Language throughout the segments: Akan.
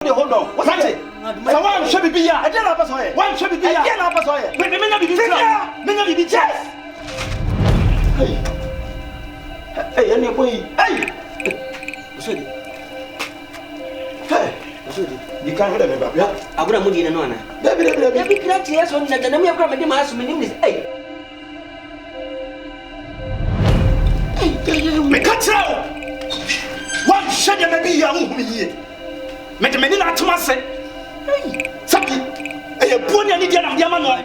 Wode hold on. What's that? Sɛ woanhwɛ biribi yɛ a, ɛdeɛ na wopɛ sɛ ɔyɛ? Woanhwɛ biribi yɛ a, ɛdeɛ na wopɛ sɛ ɔyɛ? Me menya biribi nkyerɛ. Menya biribi nkyerɛ. Hey. Hey, ɛne ɛbɔ yi. Hey. Osodi. Hey. Osodi. Di kan hwɛ dɛ meba. Hwɛ. Agorɔ a mudi no no ana? Dabi dabi dabi. Dabi kura kyerɛ so na na mu yɛ kura mede maa so menim ne sɛ. Hey. Meka kyerɛ wo, woanhwɛ nneɛma bi yie a wonhu me yie. Mede m'ani na atom ase. Sɛbi, ɛyɛ buo ne anidie na mede ama noɔ.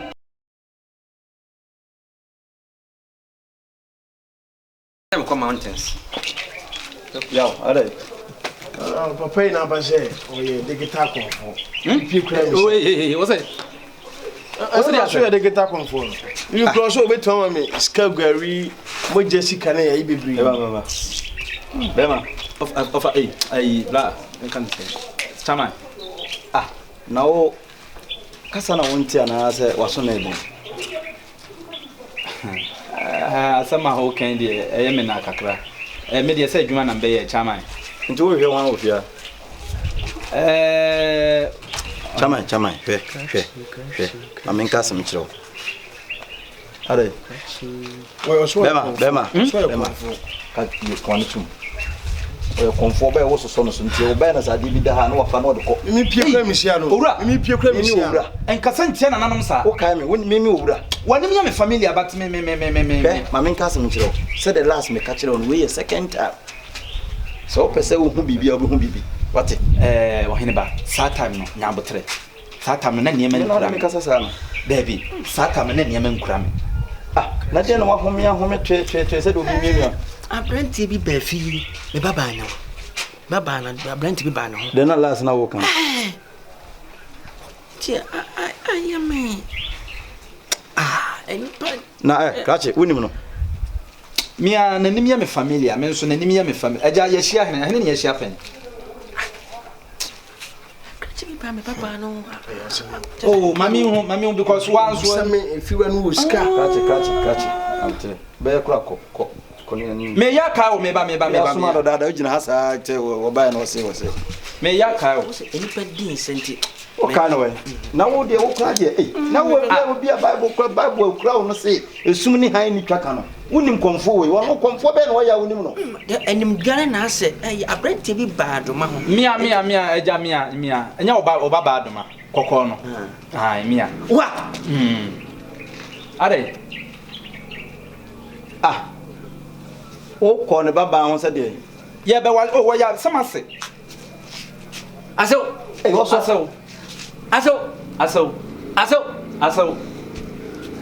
Mekɔ mountains. Yaw, adɛ. Papa yi n'aba sɛ ɔyɛ digital kɔnfɔ. Pie kura mi sɛ. Wọ́n sɛ. Wọ́n sɛ de yɛ digital kɔnfɔ no. Mi kura sɛ obe tɔn ma mi sika gari mogya sika ne yɛ bebree. Bɛma bɛma. Bɛma ɔfa eyi ayi bla nka ne sɛ. Chairman. Ah na wo kasa na wonte anaasɛ waso na ɛden. Asɛm a woka yi deɛ ɛyɛ me na kakra. Me deɛ sɛ adwuma na mbɛyɛ chairman. Nti wohwehwɛ hwan wɔ fie ha? Ɛɛ. Chairman, chairman, hwɛ, hwɛ, hwɛ. Ma menka asɛm kyerɛ wo. Adɛ. Bɛma, bɛma, bɛma. Ka kɔn no tum. Ɔyɛ kɔnfoɔ bɛyɛ wososɔ no so nti wobɛyɛ no sɛ adeɛ bi da ha na wafa na ɔde kɔ. Mimi pie kura mi hyia no. Owura. Mimi pie kura mi hyia. Owura. Nkasa ntia nananom saa. Wokae me, wo mimi owura. W'anim yɛ me familiar but me me me me me. Hwɛ, ma menka asɛm nkyerɛ wo. Sɛ the last meka kyerɛ wo no, wei yɛ second time. Sɛ wopɛ sɛ wohu biribi a wobɛhu biribi. Wate? Ɛɛ, ɔhene ba, saa time no, nya aboterɛ. Saa tam no na nneɛma nkura me. Kasa saa no. Daabi, saa tam no na nneɛma nkura me. Ah, na deɛ na wahome ahome twee twee twee sɛdeɛ obi miamia. Aberanteɛ bi baa fie, me ba baa ne ho. Ba baa na aberanteɛ bi baa ne ho. Deɛ na last na woka. Nti ayɛ me. Ah, nipa. Na ɛ, eh, krakye, wonim no? Me a n'anim yɛ me familiar, me nso n'anim yɛ me familiar. Agya, yɛahyia hene, hene ne yɛahyia pɛn. Oh, mami hu, mami hu because wa nso. Sɛ me efiwa no wɔ sika. Krakye, krakye, krakye. Abutere. Bɛyɛ kora kɔ, kɔ, kɔ ne anim. Me ya kai o, me ba, me ba, me ba. Asoma dadaada gyina ha saa kyɛ wɔbaeɛ na ɔse ɔse. Me ya kai o. Nipa di nsɛnti. Wokaa no wɛ. Na wo deɛ wo kora deɛ, ei, na wo ah. obi a Bible kora Bible akura wo no se esum ne hann ni twa ka no. Wonim kɔmfoɔ wei, ɔno kɔmfoɔ bɛn na ɔyɛ a wonim no? Animdware na asɛ ɛyɛ aberanteɛ bi baa Adoma ho. Mia mia mia agya mia mia ɛnyɛ ɔba ɔba baa Adoma kɔkɔɔ no. Ah mia. Wa. Mm. Adɛ. Ah. Wokɔ ne ba baa ho sɛ deɛ. Yɛ bɛwale oh wɔyɛ asɛm ase. Asew. Ei, wɔsɔ. Asew. Asew. Asew. Asew. Asew.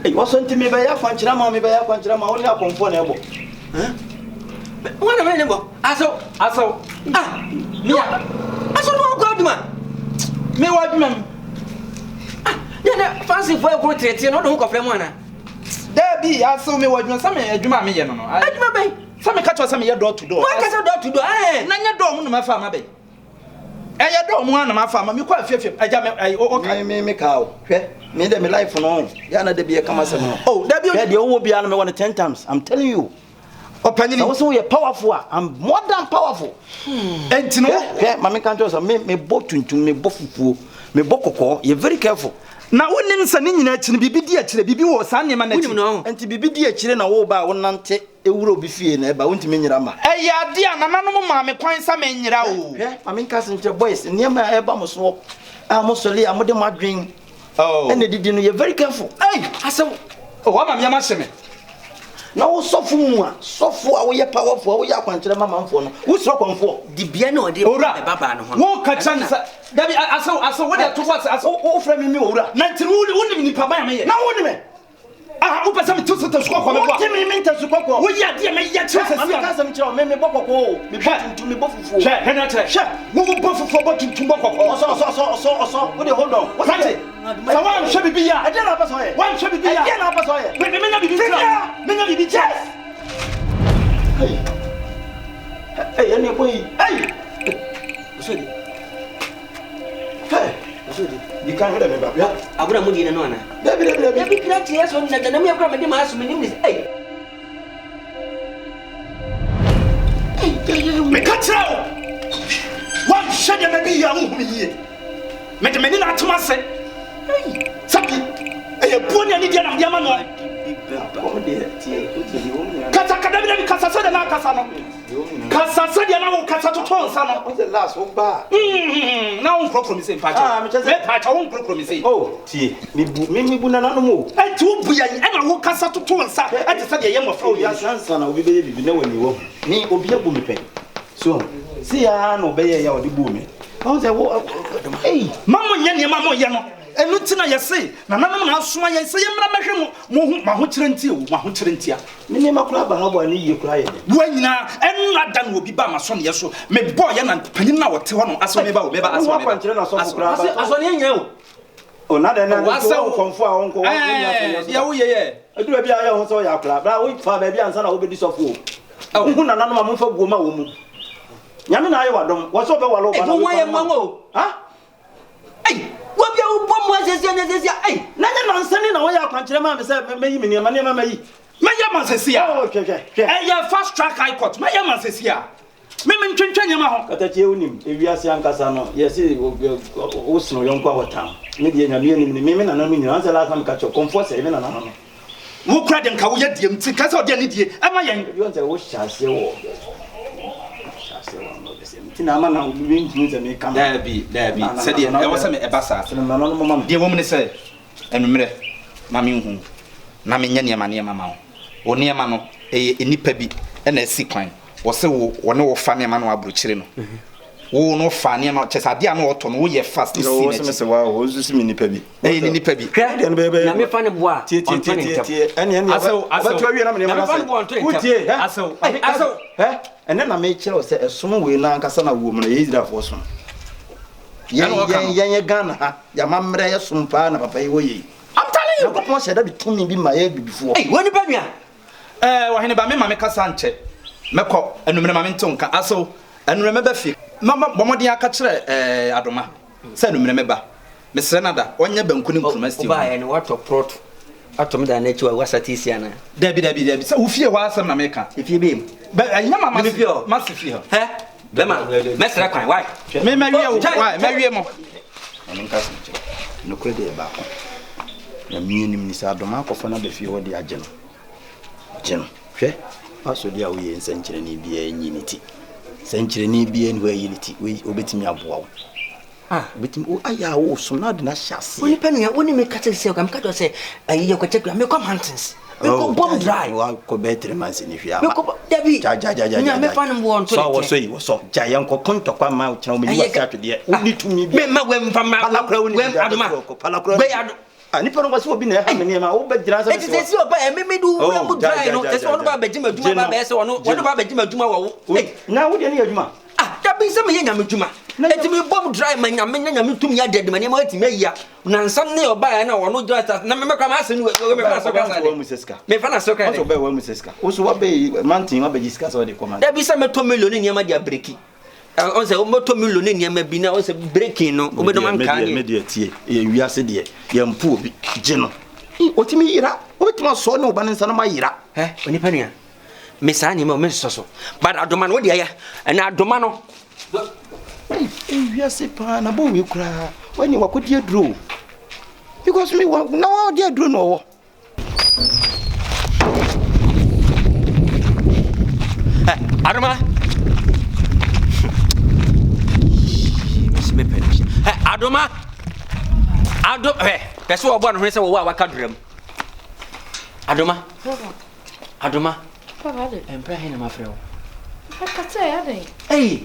Ei, wɔsɔ nti mebɛyɛ akwankyerɛ ama mebɛyɛ akwankyerɛ ama wo ne akɔmfoɔ na ɛbɔ. Wɔn na mene ne bɔ. Asew. Asew. Ah. Mia. Asew no wakɔ adwuma. Me wɔ adwuma mu. Ah, yɛ dɛ fancy fo ekuro tietie na ɔde ho kɔfrɛ mu ana? Daabi, asew me wɔ adwuma sɛ me adwuma a meyɛ no no. Adwuma bɛn? Sɛ meka kyerɛ wo sɛ meyɛ door to door. Wɔn kasa door to door ɛɛ. Na nyɛ door mu na mafa ama bɛn. Ɛyɛ door mu ara na mafa ama mekɔ afiafia agya me ɛyi o ka. Me me me kaa o hwɛ me dɛ me life no yɛ na dabi yɛ kama sɛm no. Oh dabi o. Hwɛ deɛ ɔwɔ biara no mewɔ no ten times I'm telling you. Ɔpanyini. Sɛ wosɛ woyɛ powerful a I'm more than powerful. Ɛnti no. Hwɛ ma me ka nkyɛn sɛ me me bɔ tuntum me bɔ fufuo me bɔ kɔkɔɔ yɛ very careful. Na wonim sɛ ne nyinaa akyi no biribi di akyire biribi wɔ saa nneɛma no akyi. Nti biribi di akyire na wo ba a wonante. Ewura obi fie na ɛba, wontumi nyera mma. Ɛyɛ adeɛ a nananom maa me kwan sɛ menyera o. Hwɛ, ma menka asɛm nkyerɛ boys, nneɛma a ɛba mo soɔ a mosɔre a mode mo adwen ɛna ɛdidi no, yɛ very careful. Ei, asɛm, oh, wama me yam ahye me. Na wo sɔfo mu a, sɔfo a woyɛ powerful a woyɛ akwankyerɛ ma manfoɔ no, wosrɛ kɔmfoɔ. Dibea na ɔde Owura, ba ne babaa no ho no. woka kyerɛ no sɛ, dabi, asew, asew, wode ato bo ase, asew. Wofrɛ me me owura. Na nti no, wonim nipa ban a meyɛ. Na wo ne me. Ah, wopɛ sɛ meto sɛ tasu kɔkɔɔ meboa? Wote me me ntasu kɔkɔɔ. Woyɛ adeɛ a mɛyɛ kyerɛ sɛ si a. Meka asɛm kyerɛ wo, me mebɔ kɔkɔɔ o, mebɔ tuntum, mebɔ fufuo. Hwɛ, hwɛ na kyerɛ. Hwɛ. Wo bɔ fufuo, bɔ tuntum, bɔ kɔkɔɔ. Ɔsɔ, ɔsɔ, ɔsɔ, ɔsɔ, ɔsɔ, wo de hold on. Wate? Sɛ woanhwɛ biribi yɛ a. Ɛdeɛn na wopɛ sɛ ɔyɛ? Woanhwɛ biribi yɛ a. Ɛdeɛn na wopɛ sɛ ɔyɛ? Me, me, menya biribi nkyerɛ wo. Menya biribi nkyerɛ wo. Hey. Hey, ɛne ɛbɔ yi. Hey. Osodi. Hey. Di kan hwɛ dɛ meba. Hwɛ. Agorɔ a mudi no no ana? Dabi dabi dabi. Dabi kura kyerɛ so na na mu yɛ kura mede maa so menim ne sɛ ei. Meka kyerɛ wo. Wanhwɛ nneɛma. Dabi yie a wonhu me yie. Mede m'ani na atom ase. Sɛbi ɛyɛ buo ne anidie na mede ama noɔ. Kasa ka dabi dabi kasa sɛdeɛ na akasa no. Kasa sɛdeɛ na wokasa toto nsa no. Mm, na wonkorɔkorɔ me sei mpakyɛw. Mepakyɛw wonkorɔkorɔ me sei. Oh, tie, mebu me mebu nananom o. Enti wobu yɛn ɛna wokasa toto nsa ɛte sɛ deɛ yɛ mmɔfra wɔ wiase ansa na obi bɛyɛ biribi na wani wahu. Me obi abu me pɛn. So sei ara na ɔbɛyɛeɛ a ɔde buu me. Wahu sɛ wo, ei. Ma monyɛ nneɛma a moyɛ no. Ɛno nti na yɛse, Nananom na asoma yɛn sɛ yɛmmra mmɛhwɛ mo, mo ho, mo ahokyerɛ nti o, mo ahokyerɛ ntia. Me nneɛma koraa ba ha bɔ a ne yie koraa yɛ den. Woa nyinaa, ɛnna da na obi baa m'asɔneɛ so, mebɔeɛ na panin no a ɔte hɔ no, asɛ meba o, meba, asɛ Wo ho meba, akwankyerɛ na sɔfo asɛ. koraa ba. Ɔse asɔneɛ nyɛ o. O na dɛn na O nti asɛ wo o, kɔmfo a ɔnkɔ wo nni asɔneɛ ɛɛ, so deɛ da. woyɛ yɛ. Ɛduru baabi a woyɛ wo ho sɛ woyɛ akwadaa, bra wo faa baabi ansa na wobɛdi sɔfo o. Wohu nananom a momfa buo ma wɔn mu. Nyame na ayɛ w'adom, wɔ sɛ ɔbɛwale wo ba na Ei, wo ho wobɛfa ayɛ no ma nwanwa no. o. Ha? Ei, wo bia wobɔ mu asɛsia ne asɛsia, ei. Na nyɛ nansa ni na wɔyɛ akwankyerɛ maa me sɛ mɛyi me nneɛma, nneɛma mayi. Mɛyɛ ma sɛsi a. Oh, hwɛ, hwɛ, hwɛ. Ɛyɛ fast track high court, mɛyɛ ma sɛsi a. Me mentwentwɛn nneɛma ho. Katakyie wonim, ewiase ankasa no, yɛse wo sene wo yɔnko a wɔtan wo. Me deɛ Nyame anim ni, me me nananom nyinaa, ansɛ last time meka kyerɛ wo, kɔmfoɔ sɛe me nananom no. Wo kora deɛ nka woyɛ deɛ nti nka sɛ ɔde anidie ɛma yɛn. Ebi wɔn sɛ wo hyɛ aseɛ wɔ hyɛ aseɛ wɔ ano bɛsɛ nti na ama na obi ntumi sɛ meka no. Daabi daabi sɛdeɛ ɛwɔ sɛ me ɛba saa. Deɛ ɛwɔ mu ne sɛ anwummerɛ ma menhu na menyɛ nneɛma nneɛma ma wo. Wo nneɛma no ɛyɛ nnipa bi na asi kwan wɔse wo wɔne wo fa nneɛma no aburokyire no. Wo no fa nneɛma kyɛ sɛ adeɛ a na ɔtɔ no woyɛ fast si n'akyi. Sɛ mesɛ wa wɔ nso si me nipa bi. Ɛyɛ ne nipa bi. Hwɛ, Nyame fa ne boa a, ɔnto ne ntɛm. Asɛw, asɛw. Nyame fa ne boa ɔnto ne ntɛm. Asɛw, asɛw. Ɛnɛ na mekyerɛ wo sɛ ɛsom wei no ankasa na wɔ mu no ɛyɛ Israelfoɔ som. Yɛn yɛn yɛn yɛ Ghana ha yɛamammerɛ yɛ som paa na papa yi wɔ yei. I'm telling you. Nyankopɔn hyɛ da de tumi bi ma yɛ abibifoɔ. Ei, wɔ nipa nua. Ɛɛ, ɔhene ba, me ma me kasa nkyɛ. Mɛkɔ, anumere ma mente wo nka. Asew, anumere mɛba fie. Mama, bɔ mmɔden ara ka kyerɛ ɛɛ Adoma sɛ anumere mɛba. Mesrɛ no ada, ɔnyɛ banku ne nkruma stew ma me. Wobaeɛ no, woatɔ prɔto ato me dan no akyi hɔ a woasate asi anaa? Dabi, dabi, dabi, sɛ wo fie hɔ asɛm na meka. Efie bɛn mu? Bɛ, ɛnyɛ ma Meme fie hɔ. mase fie hɔ. Hɛ, bɛma, mɛsrɛ kwan, why? Me mɛwie wo, why, mɛwie mo. Ma menka asɛm nkyerɛ wo. Nokorɛ deɛ ɛyɛ baako. Nyame anim ni, sɛ Adoma akɔfa no aba fie hɔ de agye no, gye no. Hwɛ, w'asɔdeɛ a woyɛ yi nsɛnkyerɛnne biara nyi ne ti. Sɛnkyerɛnne biara nni hɔ a ɛyi ne ti. Wei, ɔbɛtumi aboa wo. Ah. Ɔbɛtumi, wo ayɛ a woresom na ade no ahyɛ aseɛ. Onipa nua, wo ne me kasa sisi a, meka kyerɛ sɛ, ayi yɛkɔ kyɛ kura, mekɔ mountains. Mekɔ bom dry. Wakɔ bɛyɛ 3 months ni hwee ama. Mekɔ bɔ, dabi. Gya, gya, gya, gya, Nya, gya. mefa no mboɔ nto Sɔ, ne wɔsɔ kyɛn. yi, wɔsɔ. Gya, yɛnkɔ ko ntɔkwa mma wo kyena, wɔmɛyi w'ase atwedeɛ. Wonni tumi bi. Mema wɛmfa ma, Pala koraa wonni wɛm biribiara adoma. bɛto ɔkɔ. Pala koraa Wei wonni. ado. Ah, nipa no wɔsɛ obi na ɛha me nneɛma, wobɛgyina sɛ Eti sɛ si ɔba ɛ mímí du wura mu dry no, sɛ sɛ ɔno ba abɛgye m'adwuma ba abɛyɛ sɛ ɔno ɔno ba abɛgye m'adwuma wɔ wo. Ei, Na wo deɛ ne yɛ adwuma. ah, dabi sɛ meyɛ nyame dwuma. Eti mi bɔ mu dry ma nyame na nyame tumi adi adi ma nneɛma atumi ayia. Nansa ne ɔba ɛ na ɔno gyina sa na mɛmɛ kora ma asɛ no mɛfa na so kora sa de. Mɛfa na so kora de. Ɔsɔ bɛɛ wɔn mu sɛ sika. Woso wabɛyi mantin wabɛgye sika sɛ ɔde kɔ mantin. Dabi sɛ mɛtɔ million ne nneɛma de abiriki. Ɔn sɛ wobɛtɔ milo ne nneɛma bi na ɔn sɛ breaking no wobɛdɔm ankaa ne. Me deɛ tie yɛ wiase deɛ yɛn mpo obi gye no. Otumi yera wobɛtumi asɔ ne wo ba ne nsa no ma yera. Hɛ onipa nua me saa nneɛma me nsɔ so but adoma no wo deɛ yɛ ɛna adoma no. Wiase paa na bɔ wei koraa wani wakɔdi aduro because me wa na wɔde aduro na ɔwɔ. Adoma. Adoma. Ado hwɛ pɛ sɛ wɔbɔ ne ho sɛ wɔwɔ a waka dura mu. Adoma. Adoma. Mpra he na mafrɛ wo. Ei,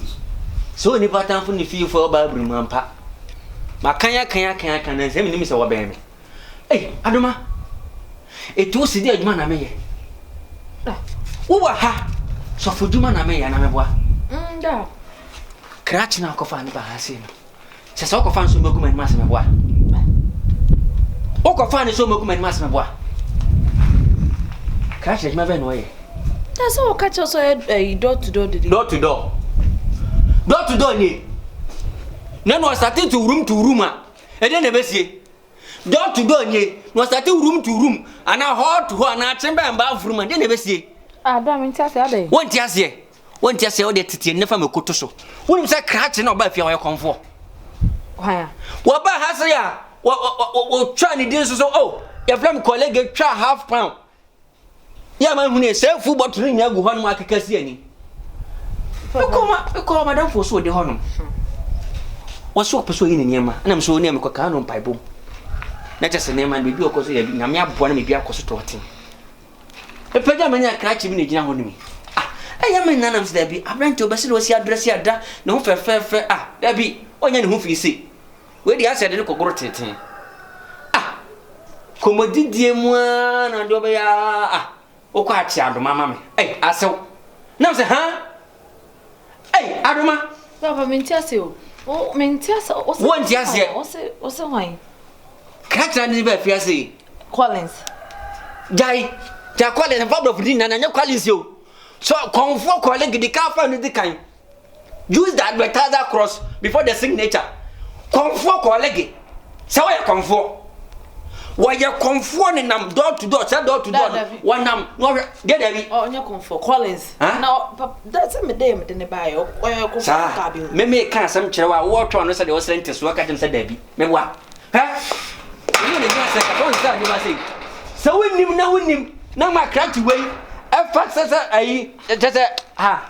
sɛ onipa atamfo ne fiefoɔ ɔba abiri mu ampa. Makan akan akan akan na nsɛm nim sɛ wɔbɛn me. Ei, Adoma, etu wo sidi adwuma na meyɛ. Wowɔ ha, sɔfo dwuma na meyɛ na meboa. Mm, Krakye na akɔfa ne ba ha sei no. Sɛ sɛ wokɔfa nso mɛgu m'anim ase meboa. Wokɔfa ne so mɛgu m'anim ase meboa. Krakye adwuma bɛn na ɔyɛ? Na sɛ wɔka kyerɛ sɛ ɔyɛ ɛyi door to door dede. Door to door. Door to door nie. Na na ɔsate to room to room a, ɛdeɛ na ɛbɛsie. Door to door nie, na ɔsate room to room anaa hall to hall anaa chamber and bathroom a, deɛ na ɛbɛsie. Ah, da mente aseɛ adɛn? Wonte aseɛ? Wonte aseɛ? Wode tete nnefa mɛkoto so. Wonim sɛ krakye na ɔba afie a ɔyɛ kɔmfoɔ. Hwan a? Wɔbaa ha se a, wɔtwaa ne din nso so, oh, yɛfrɛ me kɔlege twaa half pound. Yɛ ama hunu sɛ full bottle no nyinaa gu hɔ nom akeka si ani. Mekɔɔ madamfoɔ so ɔde hɔ nom. Wɔso ɔpɛ sɛ ɔyi ne nneɛma, ɛna mesɛ ɔne mekɔkaa no mpaebɔ mu. Na kyɛ sɛ nneɛma no biribi ɔkɔ so yɛ nyame aboa no biribi akɔ so tɔɔten. Mepagya m'ani a krakye bi na egyina hɔ no mi. Ah, ɛyɛ me nna nam sɛ dabi, aberante ɔbɛsi na wasi adrɛse ada ne ho fɛfɛɛfɛ. Ah, dabi, ɔnyɛ ne ho fii se. Wei deɛ asɛ de no kɔgoro tenten. Ah, kɔmmɔdidie mu ara na deɛ ɔbɛyɛ ara ah, wokɔ akye adoma ma me. Ei, asew. Nam sɛ, ha? Ei, adoma. Papa, mente ase o. Wo, mente ase. Wo nte aseɛ. Wose, wose hwan? Krakye ne ba afiase yi. Collins. Gyae, gyae Collins, mfa borɔfo din nana, nyɛ Collins o. So, kɔnfoɔ kɔle gidi ka fa no di kan. Use the advertiser cross before the signature. Kɔnfoɔ kɔlege. Sɛ wɔyɛ kɔnfoɔ. Wɔyɛ kɔnfoɔ nenam door to door, sɛ door to door no, wɔnam na wɔhwɛ, deɛ dabi. Ɔnyɛ kɔnfoɔ, Collins. Na da sɛ mede yɛ mede ne baayɛ, ɔyɛ kɔnfoɔ kaa bi ho. Meme ka asɛm kyerɛ wo a, wɔtɔn no sɛ deɛ wɔsrɛ ntesoɔ ka kyerɛ me sɛ dabi. Meboa. Hɛ! Ɛnyɛ ne nyɛ sɛ kasa wɔn sɛ adeɛ ba sɛ sɛ wonim na wonim na ma krakye wei ɛfa sɛ sɛ ayi kyɛ sɛ ha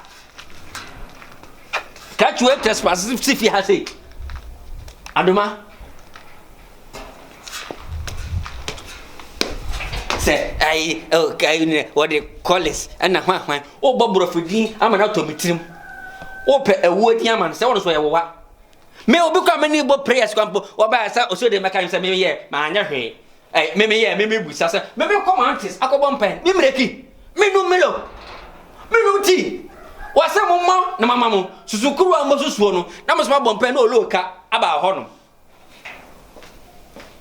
krakye wei trespass si fi ha sei adoma sɛ ayi ayi ne wɔde kɔlis ɛna hwan hwan wobɔ borɔfo din ama no atɔ me tirim wopɛ awuo din ama no sɛ wɔn nso yɛ wowa. Me obi kora me ne bɔ prayers kora mpo wɔbaa sɛ ɔsɛ de mɛka sɛ me yɛ maanyɛ hwee ɛ me me yɛ me me busa sɛ me me kɔ mountains akɔbɔ mpae me mmireki me num milo me num tea wɔsɛ mo mmɔ na mama mo susukuru a mo susuo no na mo sɛ mabɔ mpae na ɔloo ka aba hɔ nom.